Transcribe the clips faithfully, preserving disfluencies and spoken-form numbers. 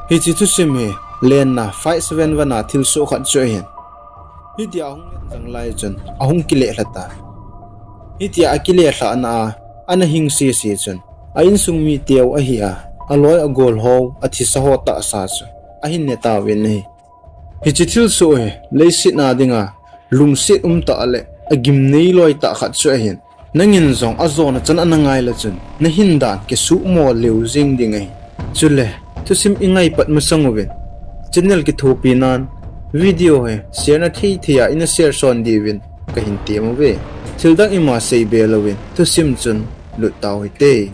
Hiche thusim hi lenna five seven one a thilsoh khat chu ahin. Hitia ahung len jang lai chun ahung kilelha tan. Hitia akilelhahna a ana hing sese chun a insung miteu ahi a, aloi agol ho, athisa ho tahsa chu ahin ne tauvin ahi. Hiche thilsoh hi leiset a dinga lungset umtah le agimnei loi tah khat chu ahin. Nangin jong ajona chan ana ngai le chun nahin dan kisuhmo leu jeng ding ahi. Chule thusim ingai pat masang uvin, channel kithopi nan video hi share nathei thei a ina share son diuvin kahin tem uve. Thildang ima seibe louvin thusim chun lut tau hite.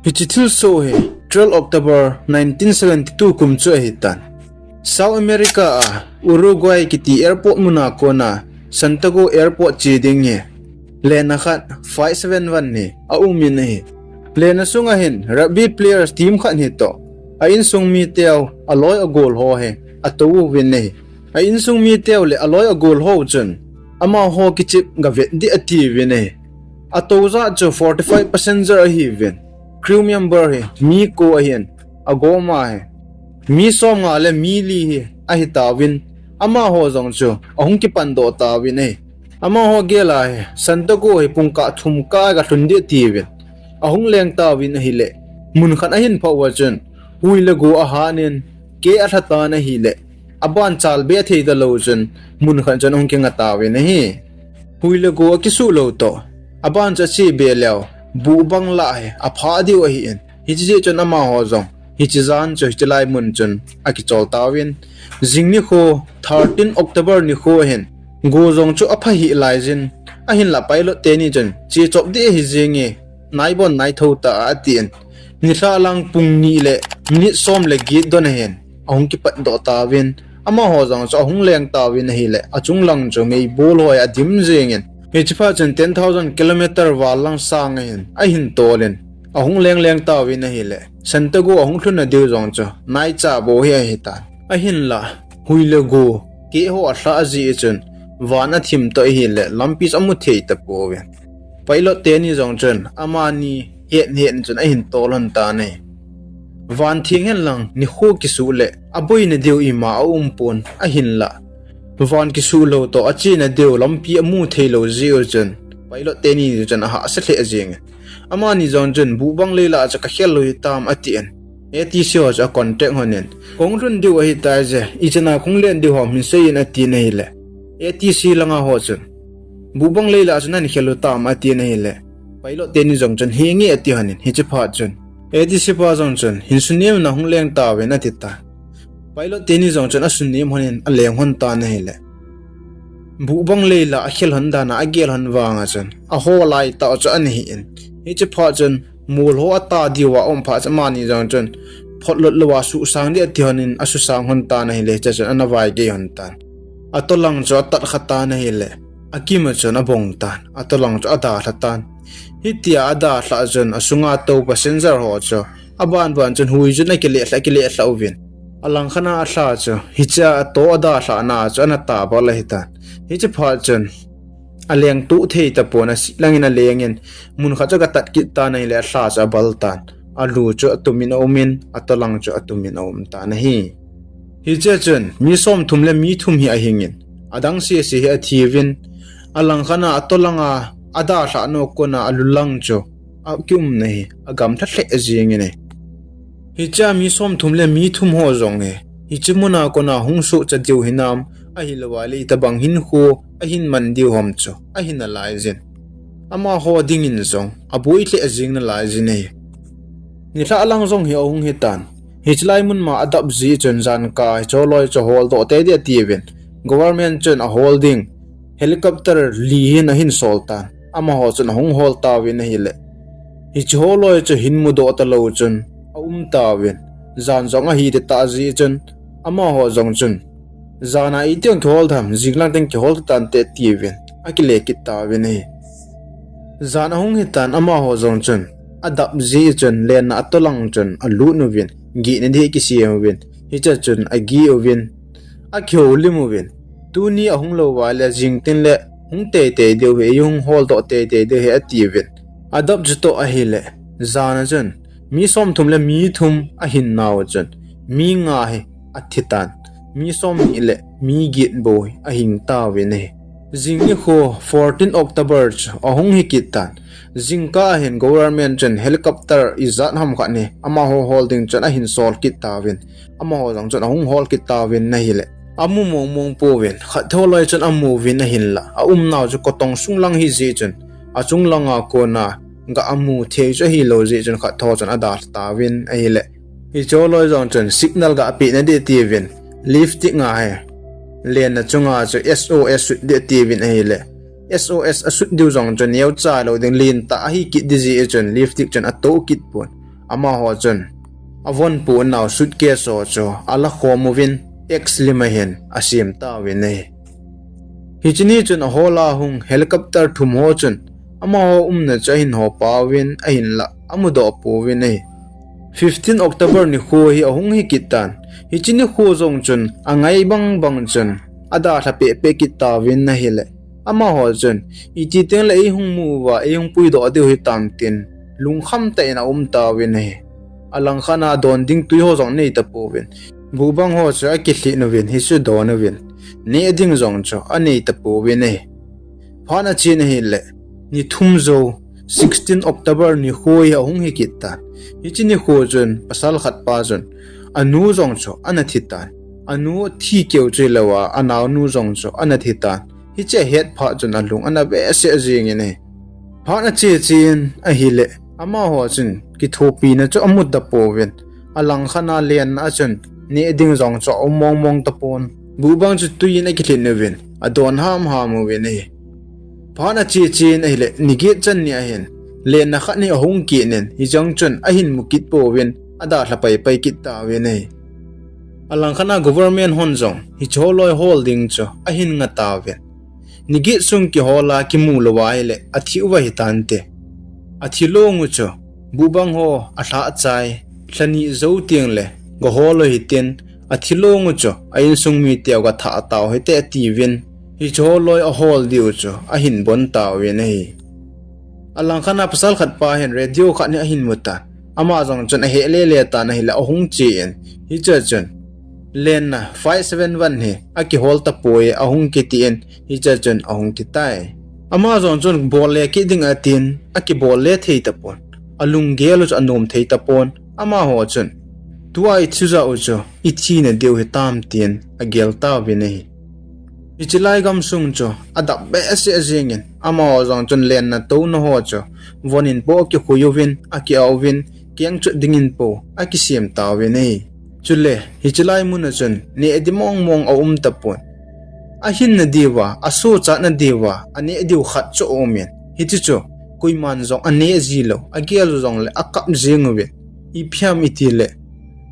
Hiche thilsoh hi twelve October nineteen seventy two kum chu ahitan. South America a Uruguay kiti airport muna kona Santiago Airport che ding hi lenna khat five seven one hi aumin ahi. Lenna sunga hin rugby players team khat hi toh a insung miteu, aloi agol ho hi atou uvin ahi. A insung miteu le aloi agol ho chun amaho kichep gavet ding atiuvin ahi. Atou jat chu forty five passenger ahiuvin, crew member hi mi ko ahin, agoma hi mi somnga le mi li hi ahitauvin, amaho jong chu ahung kipandoh tauvin ahi. Amaho gel a hi Santiago hi pungkah thum kah a galhun ding atiuvin, ahung leng tauvin ahile, mun khat ahin phah uva chun hui le go ahanin, keh alha tan ahile, aban chalbe thei talou chun mun khat chun ahung kinga tauvin ahi. Hui le go akisuh lou toh, aban chu achebe leu, buhbang lah hi aphah diu ahin, hiche jeh chun amaho jong hiche jan chu hiche lai mun chun akichol tauvin, jing nikho thirteen October nikho hin go jong chu aphah hih laijin, ahinla pilot teni chun che chop ding ahi jenge, naibon naithou ta atin, nilhah lang pung ni le minute som le get don ahin ahung kipatdoh tauvin, amaho jong chu ahung leng tauvin ahile, achung lang chu meibol ho hi adim jengin, hiche phat chun ten thousand kilometer val lang sang ahin ahin tolin, ahung leng leng tauvin ahile, Santiago ahung lhunna diu jong chu naicha bou hi ahitan. Ahinla hui le go, keh ho alhah jeh chun van athim toh ahile lampi chu amu thei tapouvin, pilot teni jong chun amani het het chun ahin tol lhon tan ahi. Van theng hen lang nikho kisuh le aboina diu ima aumpon, ahinla van kisuh lou toh achena diu lampi amu theilou jeh u chun pilot teni chun ahahsa lheh jengin, amani jong chun buhbang lei lah chu kakhel lou hitam atin, ATC ho chu acontact lhonin, kahung lhun diu ahitai je, ichana kahung len diu ham hinsei in atin ahile, ATC langa ho chun buhbang lei lah chu nahin khel u tam atin ahile, pilot teni jong chun henge ati lhonin, hiche phat chun ATC pa jong chun hin sunem in ahung leng tauvin atitan. Pilot teni jong chun asunem lhonin aleng lhon tan ahile, buhbang lei lah akhel lhon dan a agel lhon vanga chun aho lai tah chu ana hin, hiche phat chun mol ho ata diuva aum phat chun amani jong chun photlot louva susang ding ati lhonin asusang lhon tan ahile, hiche chun ana vaigei lhon tan. Atolang chu atat kha tan ahile, akima chun abong tan, atolang chu adalha tan. Hitia adalhah chun asunga tou passenger ho chu aban ban chun hui chun akilelha kilelha uvin, alangkhat a alha chu hichea atou adalhahna chu ana tabal ahitan. Hiche phat chun aleng tuh thei tapon, asih langin alengin, mun khat chu agatat kit tan ahile alha chu abal tan. Alu chu atumin aumin, atolang chu atumin aum tan ahi. Hichea chun mi somthum le mi thum hi ahingin, adang sese hi athiuvin, alangkhat a atolanga adalhah nau kona alulang chu akiumna hi agamlha lheh jengin ahi. Hichea mi somthum le mi thum ho jong hi hiche muna kona hung sohcha diu hinam, ahilouva le itobang hinkho ahin man diu ham chu ahin alaijin, amaho dingin jong aboi lheh jeng nalaijin ahi. Nilhah lang jong hi ahung hitan. Hiche lai mun ma adap jeh chun jankah hiche holoi chu holdoh teitei atiuvin, government chun ahol ding helicopter li hin ahin sol tan. Amaho chun ahung hol tauvin ahile, hiche holoi chu hin mudoh talou chun aum tauvin, jan jong ahi tah jeh chun amaho jong chun, jana itiham kihol tham, jinglang teng kihol tante atiuvin akile kit tauvin ahi. Jan ahung hitan, amaho jong chun adap jeh chun lenna atolang chun alut uvin, gehna ding akisem uvin, hichea chun ageh uvin, akihoulim uvin, tuni ahung louva le jingtin le hung teitei diu ahi, hung holdoh teitei diu ahi atiuvin, adap chutoh ahile, jana chun Mi somthum le mi thum ahin nau chun mi nga hi athi tan, mi somni le mi get bou hi ahing tauvin ahi. Jing nikho fourteen October chu ahung hi kit tan, jingkah hin government chun helicopter ijat ham khat hi amaho hol ding chun ahin sol kit tauvin, amaho jong chun ahung hol kit tauvin ahile, amu mong mong pouvin, khat tho loi chun amuvin ahinla, aumnau chu kotong sung lang hi jeh chun, achung langa kona ga amu thei chu ahilou jeh chun khat tho chun adalha tauvin ahile, hicho loi jong chun signal ga apeh nading tiuvin, liftik nga hi lenna chunga chu S O S sut ding tiuvin ahile, S O S asut diu jong chun neocha lou ding lentah ahi kit ding jeh chun liftik chun atou kit pon, amaho chun avon ponnau suitcase ho chu ala khom uvin, X lim ahin asem tauvin ahi. Hiche ni chun ahola hung helicopter thum ho chun amaho umna chu ahin ho pauvin ahinla amudoh pouvin ahi. Fifteen October nikho hi ahung hi kit tan, hiche nikho jong chun angai bang bang chun adalha peh peh kit tauvin ahile, amaho chun iti tengle eihung mu uva eihung puidoh diu hitam tin lungkham tah in aum tauvin ahi. Alangkhat a don ding twi ho jong anei tapouvin, buhbang ho chu akilhin uvin, hichu don uvin, neh ding jong chu anei tapouvin ahi. Phat achen ahile, ni thum jou, sixteen October nikho hi ahung hi kit tan, hiche nikho chun pasal khat pa chun anu jong chu ana thi tan, anu thi keu chu hilouva anaonu jong chu ana thi tan, hiche ahet phat chun alung ana behseh jengin ahi. Phat ache chen ahile, amaho chun kithopina chu amu tapouvin, alangkhat a lenna a chun neh ding jong chu aum mong mong tapon, buhbang chu twi in akilhin uvin adon ham ham uvin ahi. Phat ache chen ahile, ni get channi ahin lenna khat hi ahung kit in, hicheng chun ahin mu kit pouvin adalha pai pai kit tauvin ahi. Alangkhat a government hon jong hicheho loi hol ding chu ahin nga tauvin, ni get sung kihola kimu louva ahile athi uva hitante. Athi long u chu buhbang ho alhah chai, lha ni jou tengle gahol u hitin, athi long u chu a insung miteu gathah tau hite atiuvin, hicheho loi ahol diu chu ahin bon tauvin ahi. Alangkhat a pasal khat pa hin radio khat hi ahin mu tan, ama jong chun aheh lele tan ahile ahung che in, hiche chun lenna five seven one hi akihol tapoi ahung kiti in, hiche chun ahung thi tai. Ama jong chun bol le kit ding atin, akibol le thei tapon, alunggel u chu anom thei tapon, amaho chun tua ithi jeh u chu ithina diu hitam tin agel tauvin ahi. Hiche lai gamsung chu adap behseh jengin, amaho jong chun lenna touna ho chu von in po akikhui uvin, akiauvin, kengchot dingin po akisem tauvin ahi. Chule hiche lai mun a chun neh ding mong mong aum tapon, ahinna diuva, asochatna diuva aneh diu khat chu aumin, hiche chu koiman jong aneh ji lou, agel jongle akap jeng uvin, ipi ham itile,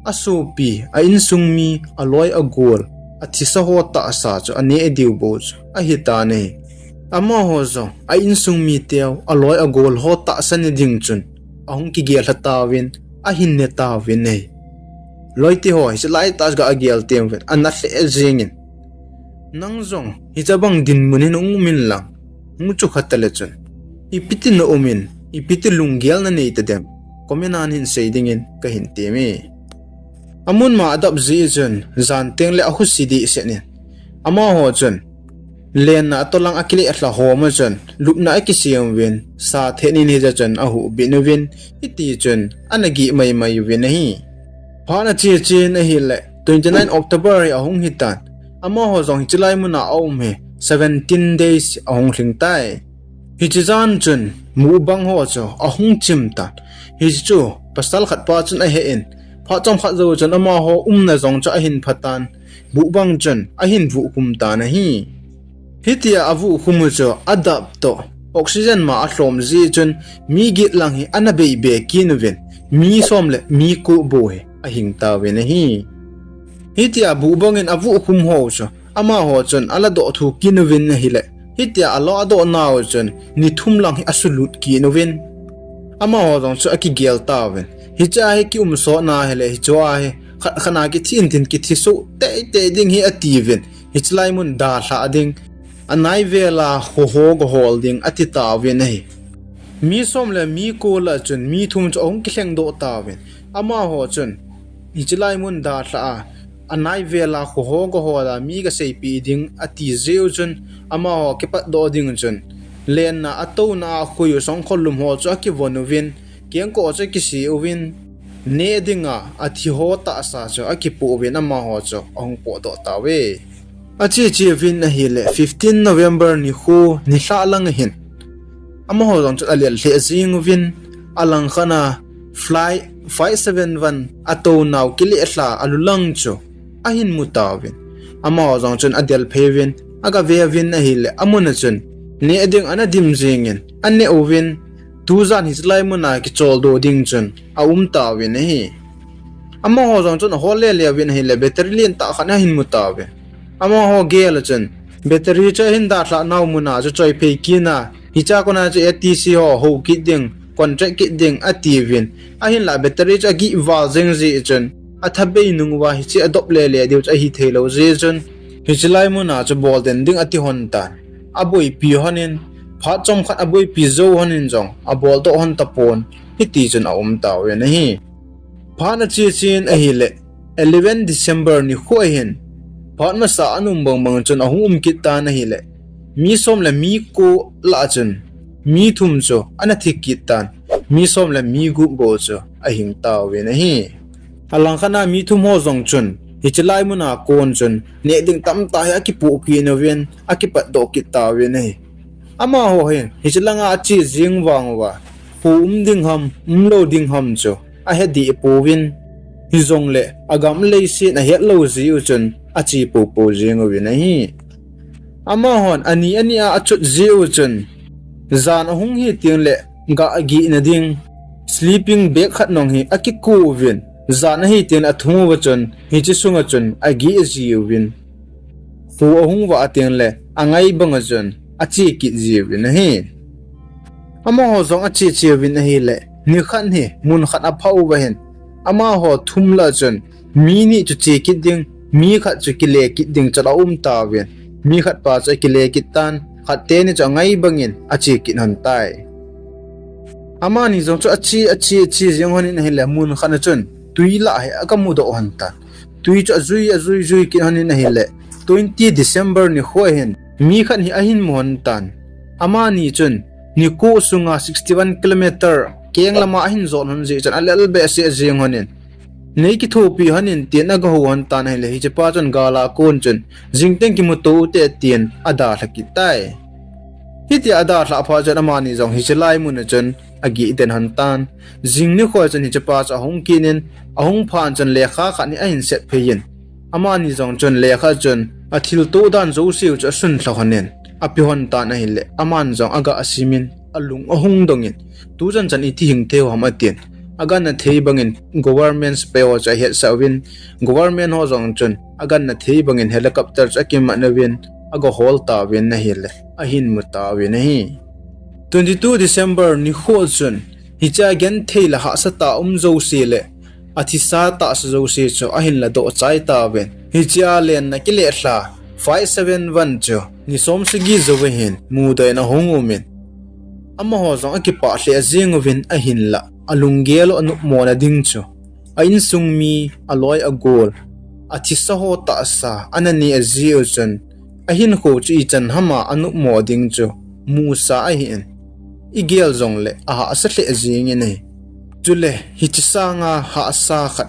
asopi, a insung mi, aloi agol, athisa ho tahsa chu aneh diu bou chu ahitan ahi. Amaho jong a insung miteu, aloi agol ho tahsa ne ding chun ahung kigel lha tauvin, ahin ne tauvin ahi. Loite ho, hiche lai tah ga agel teuvin ana lheh jengin, nang jong hiche bang dinmun hin hung um inlang, hung chu kha tale chun, ipi ti na um in, ipi ti lunggel nanei tadem, comment a nahin sei dingin kahin temme. Amun ma adap jeh chun jan tengle ahusi dehset in, amaho chun lenna atolang akile lha hom a chun lupna akisem uvin, sa then in hiche chun ahuhbit uvin, hiti chun ana gih mai mai uvin ahi. Phat ache chen ahile, twenty nine October hi ahung hitan, amaho jong hiche lai mun a aum hi seventeen days ahung lhing tai. Hiche jan chun buhbang ho chu ahung chim tan, hiche chu pasal khat pa chun ahe in, phat chomkhat jou chun amaho umna jong chu ahin phatan, buhbang chun ahin vuhkhum tan ahi. Hitia avuhkhum u chu adap toh oxygen ma alhom jeh chun mi get lang hi ana beibe kit uvin, mi som le mi ko bou hi ahing tauvin ahi. Hitia buhbang in avuhkhum ho chu amaho chun aladoh thu kit uvin ahile, hitia alo adoh nau chun ni thum lang hi asulut kit uvin, amaho jong chu akigel tauvin, hichea hi kium sot na hile, hichea hi khat khat a kithi intin kithi soh tei tei ding hi atiuvin, hiche lai mun dalhah ding, anai vela hoho gahol ding ati tauvin ahi. Mi som le mi ko lah chun mi thum chu ahung kilhengdoh tauvin. Amaho chun, hiche lai mun dalha a, anai vela kho ho ga hol a mi ga seipeh ding ati jeh u chun, amaho kipatdoh ding chun, lenna a touna a khoi u songkhol lum ho chu akivon uvin, kengkoh chu akise uvin, neh dinga athi ho tahsa chu akipoh uvin amaho chu ahung potdoh tauve. Ache che uvin ahile, fifteen November nikho nilhah lang ahin, amaho jong chun alel lheh jeng uvin, alangkhat a Flight five seven one a tounau kileh lha alulang chu ahin mu tauvin. Amaho jong chun adel phei uvin, aga ve uvin ahile, amun a chun neh ding ana dim jengin, aneh uvin, tujan hiche lai mun a kicholdo ding chun aum tauvin ahi. Amaho jong chun ahol lele uvin ahile, battery lentah khat ahin mu tauvin. Amaho gel a chun, battery chu ahin dalhah nau mun a chu choiphei kit a, hichea kon a chu A T C ho hou kit ding, contract kit ding atiuvin. Ahinlah battery chu agih val jeng jeh chun, athabei nung uva hiche adop lele diu chu ahi theilou jeh chun, hiche lai mun a chu bol den ding ati lhon tan. Aboipi lhonin, phat chomkhat aboipi jou lhonin jong aboldoh lhon tapon, hiti chun aum tauvin ahi. Phat ache chen ahile, eleven December nikho ahin, phat masa a ana um bang bang chun ahung um kit tan ahile, mi som le mi ko lah chun mi thum chu ana thi kit tan, mi som le mi gup bou chu ahing tauvin ahi. Alangkhat a mi thum ho jong chun hiche lai mun a kon chun neh ding tamtah hi akipoh kit uvin, akipatdoh kit tauvin ahi. Amaho hin hiche langa ache jeng vang uva, kho um ding ham, umlou ding ham chu ahe deh pouvin, hijongle agam leiset ahet lou jeh u chun ache poupou jeng uvin ahi. Amahon ani ani a achot jeh u chun, jan ahung hi tengle gah gihna ding sleeping bag khat nong hi akiko uvin, jan ahi tengle athung uva chun hiche sunga chun ageh ji uvin, kho ahung vah tengle angai banga chun ache kit ji uvin ahi. Amaho jong ache che uvin ahile, nikhat hi mun khat aphah uva hin, amaho thum lah chun mi ni chu che kit ding, mi khat chu kile kit ding chun aum tauvin, mi khat pa chu akile kit tan, khat teni chu angai bangin ache kit lhon tai. Amani jong chu ache, ache, ache jeng lhonin ahile, mun khat a chun twi lah hi aga mudoh lhon tan. Twi chu ajui, ajui, jui kit lhonin ahile, twenty December nikho ahin, mi khat hi ahin mu lhon tan. Amani chun niko sunga sixty one kilometer keng lama ahin jot lhon jeh chun alel behseh jeng lhonin, nei kithopi lhonin tin aga hou lhon tan ahile, hichepa chun gal a kon chun, jingteng kimuto ute tin adalha kit tai. Hitia adalhah phat chun amani jong hiche lai mun a chun ageh den lhon tan. Jing nikho chun hichepa chu ahung kit in, ahung phat chun lekha khat hi ahin set phei in, amani jong chun lekha chun athiltoh dan jouse u chu asun lha lhonin, ape lhon tan ahile, aman jong aga simin, alung ahung dongin, tuchan chan iti hing thei u ham atin, agangthei bangin government sepai ho chu ahetsah uvin, government ho jong chun agangthei bangin helicopter chu akiman uvin, aga hol tauvin ahile, ahin mu tauvin ahi. Twenty two December nikho chun, hichea genthei le hahsatah um jouse le athisa tahsa jouse chu ahin ladoh chai tauvin. Hichea lenna kileh lha five seven one chu ni som sagi jou ahin mudoh in ahung umin, amaho jong akipah lheh jeng uvin ahinlah, alunggel u anopmo na ding chu, a insung mi, aloi agol, athisa ho tahsa ana neh jeh u chun, ahinkho chu ichan hama anopmo ding chu musa ahin, igel jongle ahahsa lheh jengin ahi. Chule hiche sanga hahsa khat,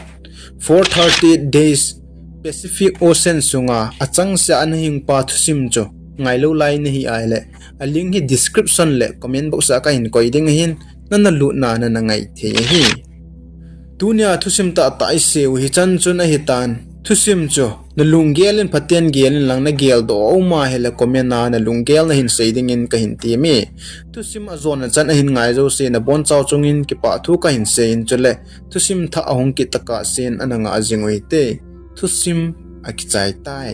four thirty days Pacific Ocean sunga achangseh a ana hing pa thusim chu ngailou lai nahi ahile, a link hi description le comment box a kahin koi ding ahin, nana lutna nana ngai thei ahi. Tunia thusim tahtah isei u hichan chun ahitan. Thusim chu nalunggel in phaten gel in lang, nageldoh aum ahile comment a nalunggel nahin sei dingin kahin temme. Thusim ajona chan ahin ngai jouse nabonchau chungin kipah thu kahin sei in, chule thusim thah ahung kit tokah sen ana ngah jing u hite. Thusim akichai tai.